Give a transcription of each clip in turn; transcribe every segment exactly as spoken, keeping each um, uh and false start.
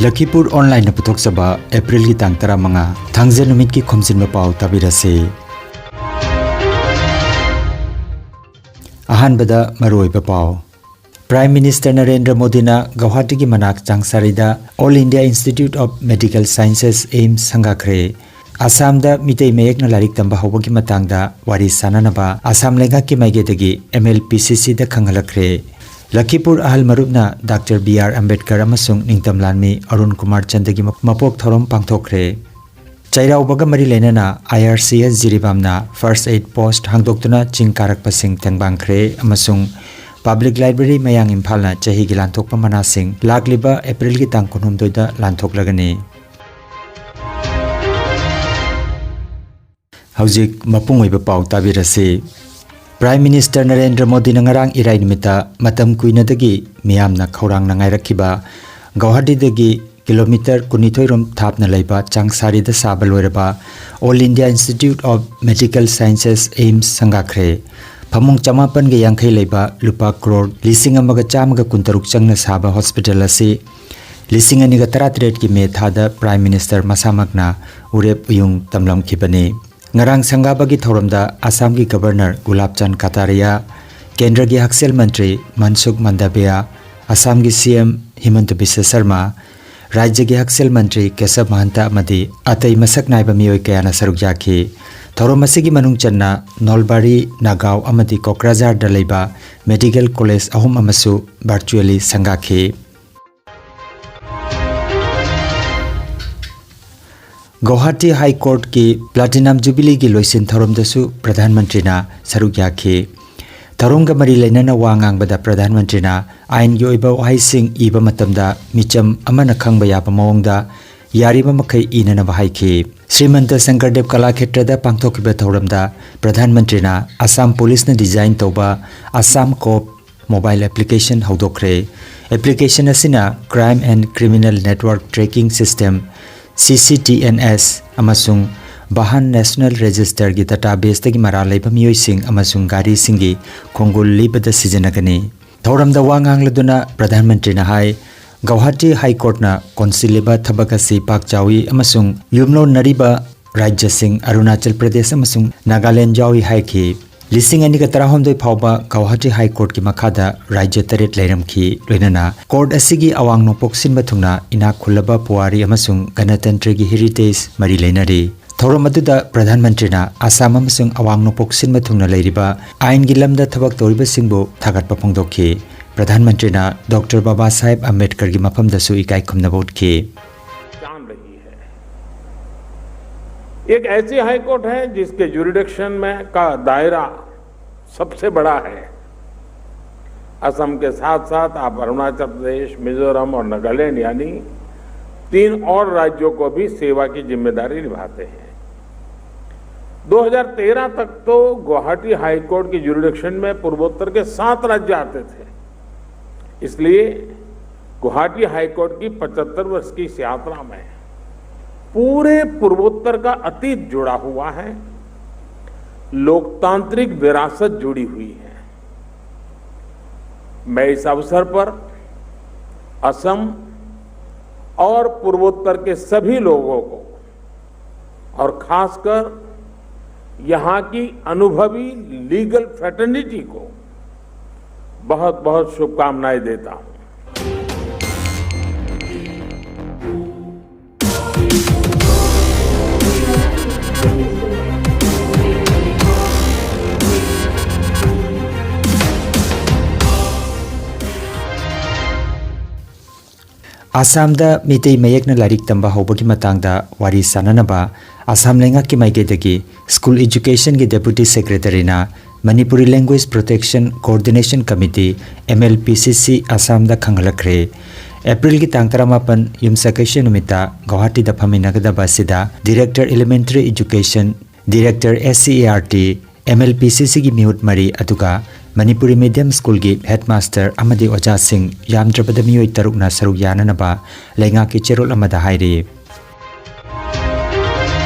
ꯂꯈꯤꯄꯨꯔ ꯑꯣꯟꯂꯥꯏꯟꯅ ꯄꯨꯊꯣꯛꯆꯕ ꯑꯦꯄ꯭ꯔꯤꯜꯒꯤ ꯇꯥꯡ ꯇꯔꯥꯃꯉꯥ, ꯊꯥꯡꯖ ꯅꯨꯃꯤꯠꯀꯤ ꯈꯣꯝꯖꯤꯟꯕ ꯄꯥꯎ ꯇꯥꯕꯤꯔꯁꯤ꯫ ꯑꯍꯥꯟꯕꯗ ꯃꯔꯨꯑꯣꯏꯕ ꯄꯥꯎ꯫ Prime Minister ꯅꯔꯦꯟꯗ꯭ꯔ ꯃꯣꯗꯤꯅ ꯒꯧꯍꯥꯇꯤꯒꯤ ꯃꯅꯥꯛ ꯆꯥꯡꯁꯥꯔꯤꯗ All India Institute of Medical Sciences, AIIMS ꯁꯪꯒꯥꯈ꯭ꯔꯦ꯫ ꯑꯁꯥꯝꯗ Meitei ꯃꯌꯦꯛꯅ ꯂꯥꯏꯔꯤꯛ ꯇꯝꯕ ꯍꯧꯕꯒꯤ ꯃꯇꯥꯡꯗ ꯋꯥꯔꯤ ꯁꯥꯅꯅꯕ ꯑꯁꯥꯝ ꯂꯩꯉꯥꯛꯀꯤ ꯃꯥꯏꯀꯩꯗꯒꯤ MLPCC ꯗ ꯈꯪꯍꯜꯂꯛꯈ꯭ꯔꯦ꯫ ꯂꯈꯤꯄꯨꯔ ꯑꯍꯜ ꯃꯔꯨꯞꯅ ꯗꯥꯛꯇꯔ B R ꯑꯝꯕꯦꯗꯀꯔ ꯑꯃꯁꯨꯡ ꯅꯤꯡꯇꯝ ꯂꯥꯟꯃꯤ ꯑꯔꯨꯟ ꯀꯨꯃꯥꯔ ꯆꯟꯗꯒꯤ ꯃ-, ꯃꯄꯣꯛ ꯊꯧꯔꯝ ꯄꯥꯡꯊꯣꯛꯈ꯭ꯔꯦ꯫ ꯆꯩꯔꯥꯎꯕꯒ ꯃꯔꯤ ꯂꯩꯅꯅ IRCS ꯖꯤꯔꯤꯕꯥꯝꯅ first aid post ꯍꯥꯡꯗꯣꯛꯇꯨꯅ ꯆꯤꯡ ꯀꯥꯔꯛꯄꯁꯤꯡ ꯇꯦꯡꯕꯥꯡꯈ꯭ꯔꯦ ꯑꯃꯁꯨꯡ Public Library ꯃꯌꯥꯡ ꯏꯝꯐꯥꯜꯅ ꯆꯍꯤꯒꯤ ꯂꯥꯟꯊꯣꯛꯄ ꯃꯅꯥꯁꯤꯡ ꯂꯥꯛꯂꯤꯕ ꯑꯦꯄ꯭ꯔꯤꯜꯒꯤ ꯇꯥꯡ ꯀꯨꯟꯍꯨꯝꯗꯣꯏꯗ ꯂꯥꯟꯊꯣꯛꯂꯒꯅꯤ꯫ ꯍꯧꯖꯤꯛ ꯃꯄꯨꯡ ꯑꯣꯏꯕ ꯄꯥꯎ ꯇꯥꯕꯤꯔꯁꯤ꯫ Prime Minister ꯅꯔꯦꯟꯗ꯭ꯔ ꯃꯣꯗꯤꯅ ꯉꯔꯥꯡ ꯏꯔꯥꯏ ꯅꯨꯃꯤꯠꯇ ꯃꯇꯝ ꯀꯨꯏꯅꯗꯒꯤ ꯃꯤꯌꯥꯝꯅ ꯈꯧꯔꯥꯡꯅ ꯉꯥꯏꯔꯛꯈꯤꯕ ꯒꯧꯍꯥꯇꯤꯗꯒꯤ ꯀꯤꯂꯣꯃꯤꯇꯔ ꯀꯨꯟꯅꯤꯊꯣꯏ ꯔꯣꯝ ꯊꯥꯞꯅ ꯂꯩꯕ ꯆꯥꯡꯁꯥꯔꯤꯗ ꯁꯥꯕ ꯂꯣꯏꯔꯕ All India Institute of Medical Sciences, AIIMS ꯁꯪꯒꯥꯈ꯭ꯔꯦ꯫ ꯐꯃꯨꯡ ꯆꯃꯥꯄꯟꯒ ꯌꯥꯡꯈꯩ ꯂꯩꯕ ꯂꯨꯄꯥ ꯀ꯭ꯔꯣꯔ ꯂꯤꯁꯤꯡ ꯑꯃꯒ ꯆꯥꯝꯃꯒ ꯀꯨꯟꯇꯔꯨꯛ ꯆꯪꯅ ꯁꯥꯕ ꯍꯣꯁꯄꯤꯇꯥꯜ ꯑꯁꯤ ꯂꯤꯁꯤꯡ ꯑꯅꯤꯒ ꯇꯔꯥꯇꯔꯦꯠꯀꯤ ꯃꯦ ꯊꯥꯗ Prime Minister ꯃꯁꯥꯃꯛꯅ ꯎꯔꯦꯞ ꯎꯌꯨꯡ ꯇꯝꯂꯝꯈꯤꯕꯅꯤ꯫ ꯉꯔꯥꯡ ꯁꯪꯒꯥꯕꯒꯤ ꯊꯧꯔꯝꯗ ꯑꯁꯥꯝꯒꯤ ꯒꯕꯔꯅꯔ ꯒꯨꯂꯥꯕ ꯆꯥꯟꯗ ꯀꯇꯥꯔꯤꯌꯥ, ꯀꯦꯟꯗ꯭ꯔꯒꯤ ꯍꯛꯁꯦꯜ ꯃꯟꯇ꯭ꯔꯤ ꯃꯟꯁꯨꯈ ꯃꯟꯗꯥꯚꯤꯌꯥ, ꯑꯁꯥꯝꯒꯤ CM ꯍꯤꯃꯟꯇ ꯕꯤꯁ꯭ꯋ ꯁꯔꯃ, ꯔꯥꯖ꯭ꯌꯒꯤ ꯍꯛꯁꯦꯜ ꯃꯟꯇ꯭ꯔꯤ ꯀꯦꯁꯕ ꯃꯍꯟꯇ ꯑꯃꯗꯤ ꯑꯇꯩ ꯃꯁꯛ ꯅꯥꯏꯕ ꯃꯤꯑꯣꯏ ꯀꯌꯥꯅ ꯁꯔꯨꯛ ꯌꯥꯈꯤ꯫ ꯊꯧꯔꯝ ꯑꯁꯤꯒꯤ ꯃꯅꯨꯡ ꯆꯟꯅ ꯅꯣꯜꯕꯥꯔꯤ, ꯅꯥꯒꯥꯎ ꯑꯃꯗꯤ ꯀꯣꯀ꯭ꯔꯥꯖꯥꯔꯗ ꯂꯩꯕ ꯃꯦꯗꯤꯀꯦꯜ ꯀꯣꯂꯦꯖ ꯑꯍꯨꯝ ꯑꯃꯁꯨ virtually ꯁꯪꯒꯥꯈꯤ꯫ ꯒꯧꯍꯥꯇꯤ ꯍꯥꯏ ꯀꯣꯔꯠꯀꯤ Platinum Jubileeꯒꯤ ꯂꯣꯏꯁꯤꯟ ꯊꯧꯔꯝꯗꯁꯨ ꯄ꯭ꯔꯙꯥꯟ ꯃꯟꯇ꯭ꯔꯤꯅ ꯁꯔꯨꯛ ꯌꯥꯈꯤ꯫ ꯊꯧꯔꯝꯒ ꯃꯔꯤ ꯂꯩꯅꯅ ꯋꯥ ꯉꯥꯡꯕꯗ ꯄ꯭ꯔꯙꯥꯟ ꯃꯟꯇ꯭ꯔꯤꯅ ꯑꯥꯏꯟꯒꯤ ꯑꯣꯏꯕ ꯋꯥꯍꯩꯁꯤꯡ ꯏꯕ ꯃꯇꯝꯗ ꯃꯤꯆꯝ ꯑꯃꯅ ꯈꯪꯕ ꯌꯥꯕ ꯃꯑꯣꯡꯗ ꯌꯥꯔꯤꯕ ꯃꯈꯩ ꯏꯅꯅꯕ ꯍꯥꯏꯈꯤ꯫ ꯁ꯭ꯔꯤꯃꯟꯇ ꯁꯪꯀꯔꯗꯦꯕ ꯀꯂꯥꯈꯦꯇ꯭ꯔꯗ ꯄꯥꯡꯊꯣꯛꯈꯤꯕ ꯊꯧꯔꯝꯗ ꯄ꯭ꯔꯙꯥꯟ ꯃꯟꯇ꯭ꯔꯤꯅ ꯑꯁꯥꯝ ꯄꯨꯂꯤꯁꯅ design ꯇꯧꯕ Assam Cop mobile application ꯍꯧꯗꯣꯛꯈ꯭ꯔꯦ꯫ Application ꯑꯁꯤꯅ Crime and Criminal Network Tracking System, CCTNS, ꯑꯃꯁꯨꯡ ꯚꯥꯍꯟ National Registerꯒꯤ databaseꯇꯒꯤ ꯃꯔꯥꯜ ꯂꯩꯕ ꯃꯤꯑꯣꯏꯁꯤꯡ ꯑꯃꯁꯨꯡ ꯒꯥꯔꯤꯁꯤꯡꯒꯤ ꯈꯣꯡꯒꯨꯜ ꯂꯤꯕꯗ ꯁꯤꯖꯤꯟꯅꯒꯅꯤ꯫ ꯊꯧꯔꯝꯗ ꯋꯥ ꯉꯥꯡꯂꯗꯨꯅ ꯄ꯭ꯔꯙꯥꯟ ꯃꯟꯇ꯭ꯔꯤꯅ ꯍꯥꯏ, ꯒꯧꯍꯥꯇꯤ ꯍꯥꯏ ꯀꯣꯔꯠꯅ ꯀꯣꯟꯁꯤꯜꯂꯤꯕ ꯊꯕꯛ ꯑꯁꯤ ꯄꯥꯛ ꯆꯥꯎꯏ ꯑꯃꯁꯨꯡ ꯌꯨꯝꯂꯣꯟꯅꯔꯤꯕ ꯔꯥꯖ꯭ꯌꯁꯤꯡ ꯑꯔꯨꯅꯥꯆꯜ ꯄ꯭ꯔꯗꯦꯁ ꯑꯃꯁꯨꯡ ꯅꯥꯒꯥꯂꯦꯟ ꯌꯥꯎꯏ ꯍꯥꯏꯈꯤ꯫ ꯂꯤꯁꯤꯡ ꯑꯅꯤꯒ ꯇꯔꯥꯍꯨꯝꯗꯣꯏ ꯐꯥꯎꯕ ꯒꯧꯍꯥꯇꯤ ꯍꯥꯏ ꯀꯣꯔꯠꯀꯤ ꯃꯈꯥꯗ ꯔꯥꯖ꯭ꯌ ꯇꯔꯦꯠ ꯂꯩꯔꯝꯈꯤ꯫ ꯂꯣꯏꯅꯅ ꯀꯣꯔꯠ ꯑꯁꯤꯒꯤ ꯑꯋꯥꯡ ꯅꯣꯡꯄꯣꯛ ꯁꯤꯟꯕ ꯊꯨꯡꯅ ꯏꯅꯥꯛ ꯈꯨꯜꯂꯕ ꯄꯨꯋꯥꯔꯤ ꯑꯃꯁꯨꯡ ꯒꯅꯇꯟꯇ꯭ꯔꯒꯤ ꯍꯦꯔꯤꯇꯦꯖ ꯃꯔꯤ ꯂꯩꯅꯔꯤ꯫ ꯊꯧꯔꯝ ꯑꯗꯨꯗ ꯄ꯭ꯔꯙꯥꯟ ꯃꯟꯇ꯭ꯔꯤꯅ ꯑꯁꯥꯝ ꯑꯃꯁꯨꯡ ꯑꯋꯥꯡ ꯅꯣꯡꯄꯣꯛ ꯁꯤꯟꯕ ꯊꯨꯡꯅ ꯂꯩꯔꯤꯕ ꯑꯥꯏꯟꯒꯤ ꯂꯝꯗ ꯊꯕꯛ ꯇꯧꯔꯤꯕꯁꯤꯡꯕꯨ ꯊꯥꯒꯠꯄ ꯐꯣꯡꯗꯣꯛꯈꯤ꯫ ꯄ꯭ꯔꯙꯥꯟ ꯃꯟꯇ꯭ꯔꯤꯅ ꯗꯣꯛꯇꯔ ꯕꯥꯕꯥ ꯁꯥꯍꯦꯕ ꯑꯝꯕꯦꯗꯀꯔꯒꯤ ꯃꯐꯝꯗꯁꯨ ꯏꯀꯥꯏ ꯈꯨꯝꯅꯕ ꯎꯠꯈꯤ꯫ जान रही है। एक ऐसी हाई कोर्ट है जिसके ज्यूरिडिक्शन में का दायरा सबसे बड़ा है। असम के साथ साथ आप अरुणाचल प्रदेश, मिजोरम और नागालैंड यानी तीन और राज्यों को भी सेवा की जिम्मेदारी निभाते हैं। दो हज़ार तेरह तक तो गुवाहाटी हाई कोर्ट की ज्यूरिडिक्शन में पूर्वोत्तर के सात राज्य आते थे। इसलिए गुवाहाटी हाई कोर्ट की पचहत्तर वर्ष की इस यात्रा में पूरे पूर्वोत्तर का अतीत जुड़ा हुआ है, लोकतांत्रिक विरासत जुड़ी हुई है। मैं इस अवसर पर असम और पूर्वोत्तर के सभी लोगों को और खासकर यहाँ की अनुभवी लीगल फ्रेटर्निटी को बहुत बहुत शुभकामनाएं देता हूँ। ꯑꯁꯥꯝꯗ ꯃꯤꯇꯩ ꯃꯌꯦꯛꯅ ꯂꯥꯏꯔꯤꯛ ꯇꯝꯕ ꯍꯧꯕꯒꯤ ꯃꯇꯥꯡꯗ ꯋꯥꯔꯤ ꯁꯥꯅꯅꯕ ꯑꯁꯥꯝ ꯂꯩꯉꯥꯛꯀꯤ ꯃꯥꯏꯀꯩꯗꯒꯤ ꯁ꯭ꯀꯨꯜ ꯏꯖꯨꯀꯦꯁꯟꯒꯤ ꯗꯦꯄꯨꯇꯤ ꯁꯦꯀ꯭ꯔꯦꯇꯔꯤꯅ Manipuri language protection coordination committee, M L P C C, ꯑꯁꯥꯝꯗ ꯈꯪꯍꯜꯂꯛꯈ꯭ꯔꯦ꯫ ꯑꯦꯄ꯭ꯔꯤꯜꯒꯤ ꯇꯥꯡ ꯇꯔꯥꯃꯥꯄꯟ, ꯌꯨꯝꯁꯀꯩꯁ ꯅꯨꯃꯤꯠꯇ ꯒꯧꯍꯥꯇꯤꯗ ꯐꯝꯃꯤꯟꯅꯒꯗꯕ ꯑꯁꯤꯗ director elementary education, director S C E R T, M L P ꯁꯤ ꯁꯤꯒꯤ ꯃꯤꯍꯨꯠ ꯃꯔꯤ, ꯑꯗꯨꯒ ꯃꯅꯤꯄꯨꯔꯤ ꯃꯤꯗꯤꯌꯝ ꯁ꯭ꯀꯨꯜꯒꯤ ꯍꯦꯗꯃꯥꯁꯇꯔ ꯑꯃꯗꯤ ꯑꯣꯖꯥꯁꯤꯡ ꯌꯥꯝꯗ꯭ꯔꯕꯗ ꯃꯤꯑꯣꯏ ꯇꯔꯨꯛꯅ ꯁꯔꯨꯛ ꯌꯥꯅꯅꯕ ꯂꯩꯉꯥꯛꯀꯤ ꯆꯦꯔꯣꯜ ꯑꯃꯗ ꯍꯥꯏꯔꯤ꯫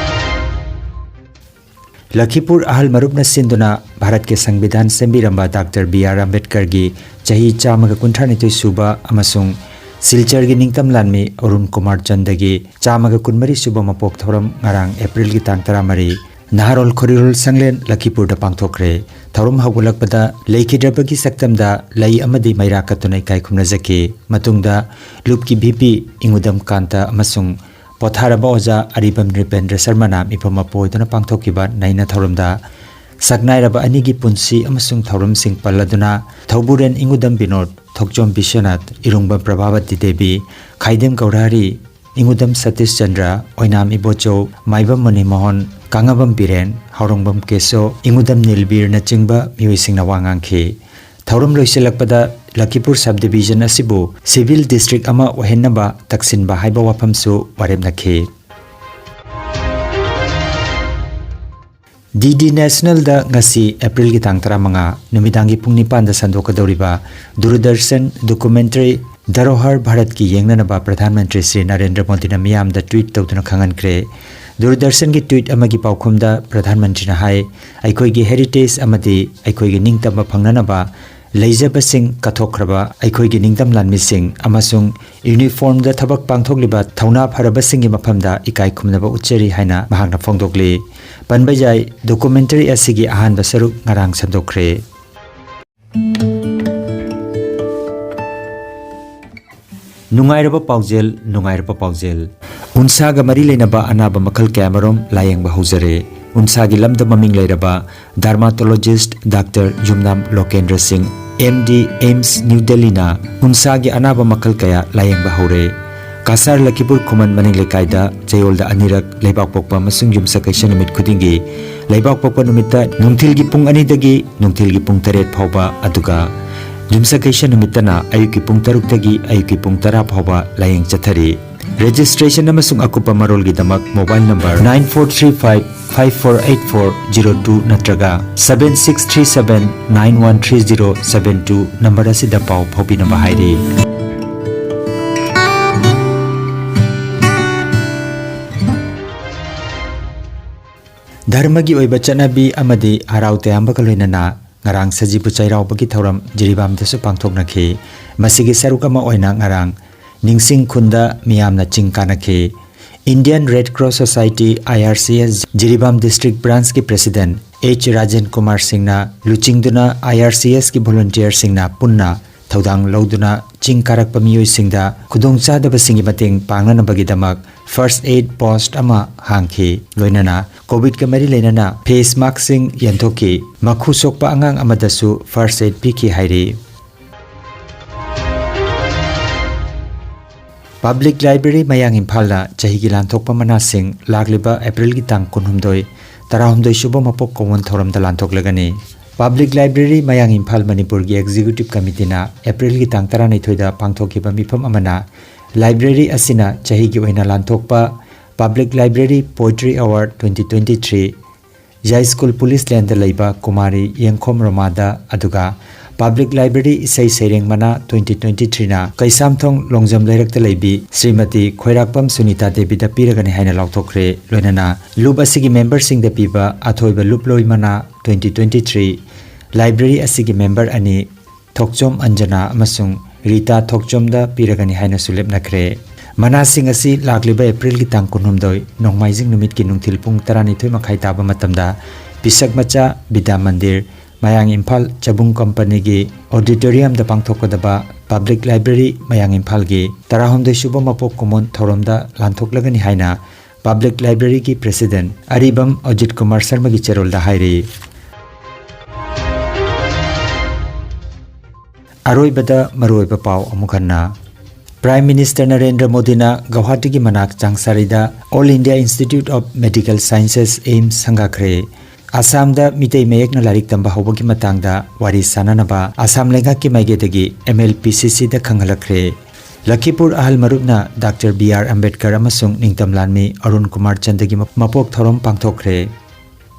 ꯂꯈꯤꯄꯨꯔ ꯑꯍꯜ ꯃꯔꯨꯞꯅ ꯁꯤꯟꯗꯨꯅ ꯚꯥꯔꯠꯀꯤ ꯁꯪꯕꯤꯙꯥꯟ ꯁꯦꯝꯕꯤꯔꯝꯕ ꯗꯥꯛꯇꯔ ꯕꯤ ꯑꯥꯔ ꯑꯝꯕꯦꯗꯀꯔꯒꯤ ꯆꯍꯤ ꯆꯥꯝꯃꯒ ꯀꯨꯟꯊ꯭ꯔꯥꯅꯤꯊꯣꯏ ꯁꯨꯕ ꯑꯃꯁꯨꯡ ꯁꯤꯜꯆꯔꯒꯤ ꯅꯤꯡꯇꯝ ꯂꯥꯟꯃꯤ ꯑꯔꯨꯟ ꯀꯨꯃꯥꯔ ꯆꯟꯗꯒꯤ ꯆꯥꯝꯃꯒ ꯀꯨꯟꯃꯔꯤ ꯁꯨꯕ ꯃꯄꯣꯛ ꯊꯧꯔꯝ ꯉꯔꯥꯡ ꯑꯦꯄ꯭ꯔꯤꯜꯒꯤ ꯇꯥꯡ ꯇꯔꯥꯃꯔꯤ ꯅꯍꯥꯔꯣꯜ ꯈꯣꯔꯤꯔꯣꯜ ꯁꯪꯂꯦꯟ ꯂꯈꯤꯄꯨꯔꯗ ꯄꯥꯡꯊꯣꯛꯈ꯭ꯔꯦ꯫ ꯊꯧꯔꯝ ꯍꯧꯒꯠꯂꯛꯄꯗ ꯂꯩꯈꯤꯗ꯭ꯔꯕꯒꯤ ꯁꯛꯇꯝꯗ ꯂꯩ ꯑꯃꯗꯤ ꯃꯩꯔꯥ ꯀꯠꯇꯨꯅ ꯏꯀꯥꯏ ꯈꯨꯝꯅꯖꯈꯤ꯫ ꯃꯇꯨꯡꯗ ꯂꯨꯞꯀꯤ ꯚꯤ ꯄꯤ ꯏꯉꯨꯗꯝ ꯀꯥꯟꯇ ꯑꯃꯁꯨꯡ ꯄꯣꯊꯥꯔꯕ ꯑꯣꯖꯥ ꯑꯔꯤꯕꯝ ꯅ꯭ꯔꯤꯄꯦꯟꯗ꯭ꯔ ꯁꯔꯃꯅ ꯃꯤꯐꯝ ꯃꯄꯨ ꯑꯣꯏꯗꯨꯅ ꯄꯥꯡꯊꯣꯛꯈꯤꯕ ꯅꯩꯅ ꯊꯧꯔꯝꯗ ꯁꯛꯅꯥꯏꯔꯕ ꯑꯅꯤꯒꯤ ꯄꯨꯟꯁꯤ ꯑꯃꯁꯨꯡ ꯊꯧꯔꯝꯁꯤꯡ ꯄꯜꯂꯗꯨꯅ ꯊꯧꯕꯨꯔꯦꯟ ꯏꯉꯨꯗꯝ ꯕꯤꯅꯣꯗ, ꯊꯣꯛꯆꯣꯝ ꯕꯤꯁ꯭ꯋꯅꯥꯊ, ꯏꯔꯨꯡꯕꯝ ꯄ꯭ꯔꯚꯥꯕꯇꯤ ꯗꯦꯕꯤ, ꯈꯥꯏꯗꯦꯝ ꯒꯧꯔꯍꯔꯤ, ꯏꯉꯨꯗꯝ ꯁꯇꯤꯁ ꯆꯟꯗ꯭ꯔ, ꯑꯣꯏꯅꯥꯝ ꯏꯕꯣꯆꯧ, ꯃꯥꯏꯕꯝ ꯃꯨꯅꯤꯃꯣꯍꯟ, ꯀꯥꯉꯕꯝ ꯕꯤꯔꯦꯟ, ꯍꯥꯎꯔꯣꯡꯕꯝ ꯀꯦꯁꯣ, ꯏꯉꯨꯗꯝ ꯅꯤꯜꯕꯤꯔꯅꯆꯤꯡꯕ ꯃꯤꯑꯣꯏꯁꯤꯡꯅ ꯋꯥ ꯉꯥꯡꯈꯤ꯫ ꯊꯧꯔꯝ ꯂꯣꯏꯁꯤꯜꯂꯛꯄꯗ ꯂꯈꯤꯄꯨꯔ ꯁꯕ ꯗꯤꯕꯤꯖꯟ ꯑꯁꯤꯕꯨ ꯁꯤꯚꯤꯜ ꯗꯤꯁꯇ꯭ꯔꯤꯛ ꯑꯃ ꯑꯣꯏꯍꯟꯅꯕ ꯇꯛꯁꯤꯟꯕ ꯍꯥꯏꯕ ꯋꯥꯐꯝꯁꯨ ꯋꯥꯔꯦꯞꯅꯈꯤ꯫ ꯗꯤ ꯗꯤ ꯅꯦꯁꯅꯦꯜꯗ ꯉꯁꯤ ꯑꯦꯄ꯭ꯔꯤꯜꯒꯤ ꯇꯥꯡ ꯇꯔꯥꯃꯉꯥ ꯅꯨꯃꯤꯗꯥꯡꯒꯤ ꯄꯨꯡ ꯅꯤꯄꯥꯟꯗ ꯁꯟꯗꯣꯛꯀꯗꯧꯔꯤꯕ ꯗꯨꯔꯗꯔꯁꯟ ꯗꯣꯀꯨꯃꯦꯟꯇꯔꯤ ꯙꯔꯣꯍꯔ ꯚꯥꯔꯠꯀꯤ ꯌꯦꯡꯅꯅꯕ ꯄ꯭ꯔꯙꯥꯟ ꯃꯟꯇ꯭ꯔꯤ ꯁ꯭ꯔꯤ ꯅꯔꯦꯟꯗ꯭ꯔ ꯃꯣꯗꯤꯅ ꯃꯤꯌꯥꯝꯗ ꯇ꯭ꯋꯤꯠ ꯇꯧꯗꯨꯅ ꯈꯪꯍꯟꯈ꯭ꯔꯦ꯫ ꯗꯨꯔꯗꯔꯁꯟꯒꯤ ꯇ꯭ꯋꯤꯠ ꯑꯃꯒꯤ ꯄꯥꯎꯈꯨꯝꯗ ꯄ꯭ꯔꯙꯥꯟ ꯃꯟꯇ꯭ꯔꯤꯅ ꯍꯥꯏ, ꯑꯩꯈꯣꯏꯒꯤ ꯍꯦꯔꯤꯇꯦꯖ ꯑꯃꯗꯤ ꯑꯩꯈꯣꯏꯒꯤ ꯅꯤꯡꯇꯝꯕ ꯐꯪꯅꯅꯕ ꯂꯩꯖꯕꯁꯤꯡ ꯀꯠꯊꯣꯛꯈ꯭ꯔꯕ ꯑꯩꯈꯣꯏꯒꯤ ꯅꯤꯡꯇꯝ ꯂꯥꯟꯃꯤꯁꯤꯡ ꯑꯃꯁꯨꯡ ꯌꯨꯅꯤꯐꯣꯔꯝꯗ ꯊꯕꯛ ꯄꯥꯡꯊꯣꯛꯂꯤꯕ ꯊꯧꯅꯥ ꯐꯔꯕꯁꯤꯡꯒꯤ ꯃꯐꯝꯗ ꯏꯀꯥꯏ ꯈꯨꯝꯅꯕ ꯎꯠꯆꯔꯤ ꯍꯥꯏꯅ ꯃꯍꯥꯛꯅ ꯐꯣꯡꯗꯣꯛꯂꯤ꯫ ꯄꯟꯕ ꯌꯥꯏ, ꯗꯣꯀꯨꯃꯦꯟꯇꯔꯤ ꯑꯁꯤꯒꯤ ꯑꯍꯥꯟꯕ ꯁꯔꯨꯛ ꯉꯔꯥꯡ ꯁꯟꯗꯣꯛꯈ꯭ꯔꯦ꯫ ꯅꯨꯡꯉꯥꯏꯔꯕ ꯄꯥꯎꯖꯦꯜ, ꯅꯨꯡꯉꯥꯏꯔꯕ ꯄꯥꯎꯖꯦꯜ꯫ ꯎꯟꯁꯥꯒ ꯃꯔꯤ ꯂꯩꯅꯕ ꯑꯅꯥꯕ ꯃꯈꯜ ꯀꯌꯥꯃꯔꯨꯝ ꯂꯥꯌꯦꯡꯕ ꯍꯧꯖꯔꯦ꯫ ꯎꯟꯁꯥꯒꯤ ꯂꯝꯗ ꯃꯃꯤꯡ ꯂꯩꯔꯕ ꯗꯔꯃꯥꯇꯣꯂꯣꯖꯤꯁ꯭ꯠ ꯗꯥꯛꯇꯔ ꯌꯨꯝꯅꯥꯝ ꯂꯣꯀꯦꯟꯗ꯭ꯔ ꯁꯤꯡ, ꯑꯦꯝ ꯗꯤ, ꯑꯦꯝꯁ ꯅ꯭ꯌꯨ ꯗꯦꯜꯂꯤꯅ ꯎꯟꯁꯥꯒꯤ ꯑꯅꯥꯕ ꯃꯈꯜ ꯀꯌꯥ ꯂꯥꯌꯦꯡꯕ ꯍꯧꯔꯦ꯫ ꯀꯁꯥꯔ ꯂꯈꯤꯄꯨꯔ ꯈꯨꯃꯟ ꯃꯅꯤꯡ ꯂꯩꯀꯥꯏꯗ ꯆꯌꯣꯜꯗ ꯑꯅꯤꯔꯛ ꯂꯩꯕꯥꯛꯄꯣꯛꯄ ꯑꯃꯁꯨꯡ ꯌꯨꯝꯁꯀꯩꯁ ꯅꯨꯃꯤꯠ ꯈꯨꯗꯤꯡꯒꯤ ꯂꯩꯕꯥꯛꯄꯣꯛꯄ ꯅꯨꯃꯤꯠꯇ ꯅꯨꯡꯊꯤꯜꯒꯤ ꯄꯨꯡ ꯑꯅꯤꯗꯒꯤ ꯅꯨꯡꯊꯤꯜꯒꯤ ꯄꯨꯡ ꯇꯔꯦꯠ ꯐꯥꯎꯕ, ꯑꯗꯨꯒ ꯌꯨꯝꯁꯀꯩꯁ ꯅꯨꯃꯤꯠꯇꯅ ꯑꯌꯨꯛꯀꯤ ꯄꯨꯡ ꯇꯔꯨꯛꯇꯒꯤ ꯑꯌꯨꯛꯀꯤ ꯄꯨꯡ ꯇꯔꯥ ꯐꯥꯎꯕ ꯂꯥꯌꯦꯡ ꯆꯠꯊꯔꯤ꯫ ꯔꯦꯖꯤꯁꯇ꯭ꯔꯦꯁꯟ ꯑꯃꯁꯨꯡ ꯑꯀꯨꯞꯄ ꯃꯔꯣꯜꯒꯤꯗꯃꯛ mobile number nine four three five five four eight four zero two ꯅꯠꯇ꯭ꯔꯒ seven six three seven nine one three zero seven two number ꯑꯁꯤꯗ ꯄꯥꯎ ꯐꯥꯎꯕꯤꯅꯕ ꯍꯥꯏꯔꯤ꯫ ꯙꯔꯃꯒꯤ ꯑꯣꯏꯕ ꯆꯠꯅꯕꯤ ꯑꯃꯗꯤ ꯍꯔꯥꯎ ꯇꯌꯥꯝꯕꯒ ꯂꯣꯏꯅꯅ ꯉꯔꯥꯡ ꯁꯖꯤꯕꯨ ꯆꯩꯔꯥꯎꯕꯒꯤ ꯊꯧꯔꯝ ꯖꯤꯔꯤꯕꯥꯝꯗꯁꯨ ꯄꯥꯡꯊꯣꯛꯅꯈꯤ꯫ ꯃꯁꯤꯒꯤ ꯁꯔꯨꯛ ꯑꯃ ꯑꯣꯏꯅ ꯉꯔꯥꯡ ꯅꯤꯡꯁꯤꯡ ꯈꯨꯟꯗ ꯃꯤꯌꯥꯝꯅ ꯆꯤꯡ ꯀꯥꯅꯈꯤ꯫ Indian Red Cross Society, I R C S, Jiribam District Branchꯀꯤ President H Rajen Kumar ꯁꯤꯡꯅ ꯂꯨꯆꯤꯡꯗꯨꯅ I R Cꯁꯀꯤ volunteerꯁꯤꯡꯅ ꯄꯨꯟꯅ ꯊꯧꯗꯥꯡ ꯂꯧꯗꯨꯅ ꯆꯤꯡ ꯀꯥꯔꯛꯄ ꯃꯤꯑꯣꯏꯁꯤꯡꯗ ꯈꯨꯗꯣꯡꯆꯥꯗꯕꯁꯤꯡꯒꯤ ꯃꯇꯦꯡ ꯄꯥꯡꯅꯅꯕꯒꯤꯗꯃꯛ first aid post ꯑꯃ ꯍꯥꯡꯈꯤ꯫ ꯂꯣꯏꯅꯅ COVID ꯀ ꯃꯔꯤ ꯂꯩꯅꯅ face mask ꯁꯤꯡ ꯌꯦꯟꯊꯣꯛꯈꯤ꯫ ꯃꯈꯨ ꯁꯣꯛꯄ ꯑꯉꯥꯡ ꯑꯃꯗꯁꯨ first aid ꯄꯤꯈꯤ ꯍꯥꯏꯔꯤ꯫ Public Library ꯃꯌꯥꯡ ꯏꯝꯐꯥꯜꯗ ꯆꯍꯤꯒꯤ ꯂꯥꯟꯊꯣꯛꯄ ꯃꯅꯥꯁꯤꯡ ꯂꯥꯛꯂꯤꯕ April ꯒꯤ ꯇꯥꯡ ꯀꯨꯟꯍꯨꯝꯗꯣꯏ, ꯇꯔꯥꯍꯨꯝꯗꯣꯏ ꯁꯨꯕ ꯃꯄꯣꯛ ꯀꯨꯝꯑꯣꯟ ꯊꯧꯔꯝꯗ ꯂꯥꯟꯊꯣꯛꯂꯒꯅꯤ꯫ Public Library ꯃꯌꯥꯡ ꯏꯝꯐꯥꯜ ꯃꯅꯤꯄꯨꯔꯒꯤ Executive Committee ꯅ April ꯒꯤ ꯇꯥꯡ ꯇꯔꯥꯅꯤꯊꯣꯏꯗ ꯄꯥꯡꯊꯣꯛꯈꯤꯕ ꯃꯤꯐꯝ ꯑꯃꯅ library ꯑꯁꯤꯅ ꯆꯍꯤꯒꯤ ꯑꯣꯏꯅ ꯂꯥꯟꯊꯣꯛꯄ Public Library Poetry Award twenty twenty-three, Yaiskul police ꯂꯦꯟꯗ ꯂꯩꯕ ꯀꯨꯃꯥꯔꯤ ꯌꯦꯡꯈꯣꯝ ꯔꯣꯃꯥꯗ, ꯑꯗꯨꯒ Public Library ꯏꯁꯩ ꯁꯩꯔꯦꯡ ꯃꯅꯥ twenty twenty-three ꯅ ꯀꯩꯁꯥꯝꯊꯣꯡ ꯂꯣꯡꯖꯝ ꯂꯩꯔꯛꯇ ꯂꯩꯕꯤ ꯁ꯭ꯔꯤꯃꯇꯤ ꯈꯣꯏꯔꯥꯛꯄꯝ ꯁꯨꯅꯤꯇꯥ ꯗꯦꯕꯤꯗ ꯄꯤꯔꯒꯅꯤ ꯍꯥꯏꯅ ꯂꯥꯎꯊꯣꯛꯈ꯭ꯔꯦ꯫ ꯂꯣꯏꯅꯅ ꯂꯨꯞ ꯑꯁꯤꯒꯤ member ꯁꯤꯡꯗ ꯄꯤꯕ ꯑꯊꯣꯏꯕ ꯂꯨꯞꯂꯣꯏ ꯃꯅꯥ twenty twenty-three library ꯑꯁꯤꯒꯤ member ꯑꯅꯤ ꯊꯣꯛꯆꯣꯝ ꯑꯟꯖꯅꯥ ꯑꯃꯁꯨꯡ ꯔꯤꯇꯥ ꯊꯣꯛꯆꯣꯝꯗ ꯄꯤꯔꯒꯅꯤ ꯍꯥꯏꯅꯁꯨ ꯂꯦꯞꯅꯈ꯭ꯔꯦ꯫ ꯃꯅꯥꯁꯤꯡ ꯑꯁꯤ ꯂꯥꯛꯂꯤꯕ April ꯒꯤ ꯇꯥꯡ ꯀꯨꯟꯍꯨꯝꯗꯣꯏ ꯅꯣꯡꯃꯥꯏꯖꯤꯡ ꯅꯨꯃꯤꯠꯀꯤ ꯅꯨꯡꯊꯤꯜ ꯄꯨꯡ ꯇꯔꯥꯅꯤꯊꯣꯏ ꯃꯈꯥꯏ ꯇꯥꯕ ꯃꯇꯝꯗ ꯄꯤꯁꯛ ꯃꯆꯥ ꯕꯤꯗ꯭ꯌꯥ ꯃꯟꯗꯤꯔ, ꯃꯌꯥꯡ ꯏꯝꯐꯥꯜ ꯆꯕꯨꯡ ꯀꯝꯄꯅꯤꯒꯤ auditorium ꯗ ꯄꯥꯡꯊꯣꯛꯀꯗꯕ Public Library ꯃꯌꯥꯡ ꯏꯝꯐꯥꯜꯒꯤ ꯇꯔꯥꯍꯨꯝꯗꯣꯏ ꯁꯨꯕ ꯃꯄꯣꯛ ꯀꯨꯝꯑꯣꯟ ꯊꯧꯔꯝꯗ ꯂꯥꯟꯊꯣꯛꯂꯒꯅꯤ ꯍꯥꯏꯅ Public Library ꯒꯤ President ꯑꯔꯤꯕꯝ ꯑꯖꯤꯠ ꯀꯨꯃꯥꯔ ꯁꯔꯃꯒꯤ ꯆꯦꯔꯣꯜꯗ ꯍꯥꯏꯔꯤ꯫ ꯑꯔꯣꯏꯕꯗ ꯃꯔꯨꯑꯣꯏꯕ ꯄꯥꯎ ꯑꯃꯨꯛ ꯍꯟꯅ꯫ Prime Minister ꯅꯔꯦꯟꯗ꯭ꯔ ꯃꯣꯗꯤꯅ ꯒꯧꯍꯥꯇꯤꯒꯤ ꯃꯅꯥꯛ ꯆꯥꯡꯁꯥꯔꯤꯗ All India Institute of Medical Sciences, AIIMS ꯁꯪꯒꯥꯈ꯭ꯔꯦ꯫ ꯑꯁꯥꯝꯗ Meitei ꯃꯌꯦꯛꯅ ꯂꯥꯏꯔꯤꯛ ꯇꯝꯕ ꯍꯧꯕꯒꯤ ꯃꯇꯥꯡꯗ ꯋꯥꯔꯤ ꯁꯥꯅꯅꯕ ꯑꯁꯥꯝ ꯂꯩꯉꯥꯛꯀꯤ ꯃꯥꯏꯀꯩꯗꯒꯤ M L P C C ꯗ ꯈꯪꯍꯜꯂꯛꯈ꯭ꯔꯦ꯫ ꯂꯈꯤꯄꯨꯔ ꯑꯍꯜ ꯃꯔꯨꯞꯅ ꯗꯥꯛꯇꯔ ꯕꯤ ꯑꯥꯔ ꯑꯝꯕꯦꯗꯀꯔ ꯑꯃꯁꯨꯡ ꯅꯤꯡꯇꯝ ꯂꯥꯟꯃꯤ ꯑꯔꯨꯟ ꯀꯨꯃꯥꯔ ꯆꯟꯗꯒꯤ ꯃꯄꯣꯛ ꯊꯧꯔꯝ ꯄꯥꯡꯊꯣꯛꯈ꯭ꯔꯦ꯫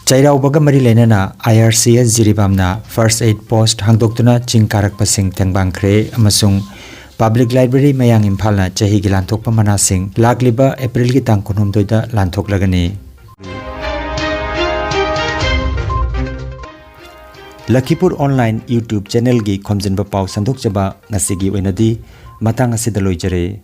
ꯆꯩꯔꯥꯎꯕꯒ ꯃꯔꯤ ꯂꯩꯅꯅ I R C S ꯖꯤꯔꯤꯕꯥꯝꯅ first aid post ꯍꯥꯡꯗꯣꯛꯇꯨꯅ ꯆꯤꯡ ꯀꯥꯔꯛꯄꯁꯤꯡ ꯇꯦꯡꯕꯥꯡꯈ꯭ꯔꯦ ꯑꯃꯁꯨꯡ Public Library ꯃꯌꯥꯡ ꯏꯝꯐꯥꯜꯅ ꯆꯍꯤꯒꯤ ꯂꯥꯟꯊꯣꯛꯄ ꯃꯅꯥꯁꯤꯡ ꯂꯥꯛꯂꯤꯕ April ꯒꯤ ꯇꯥꯡ ꯀꯨꯟꯍꯨꯝꯗꯣꯏꯗ ꯂꯥꯟꯊꯣꯛꯂꯒꯅꯤ꯫ ꯂꯈꯤꯄꯨꯔ Online YouTube channel ꯒꯤ ꯈꯣꯝꯖꯤꯟꯕ ꯄꯥꯎ ꯁꯟꯗꯣꯛꯆꯕ ꯉꯁꯤꯒꯤ ꯑꯣꯏꯅꯗꯤ ꯃꯇꯥꯡ ꯑꯁꯤꯗ ꯂꯣꯏꯖꯔꯦ꯫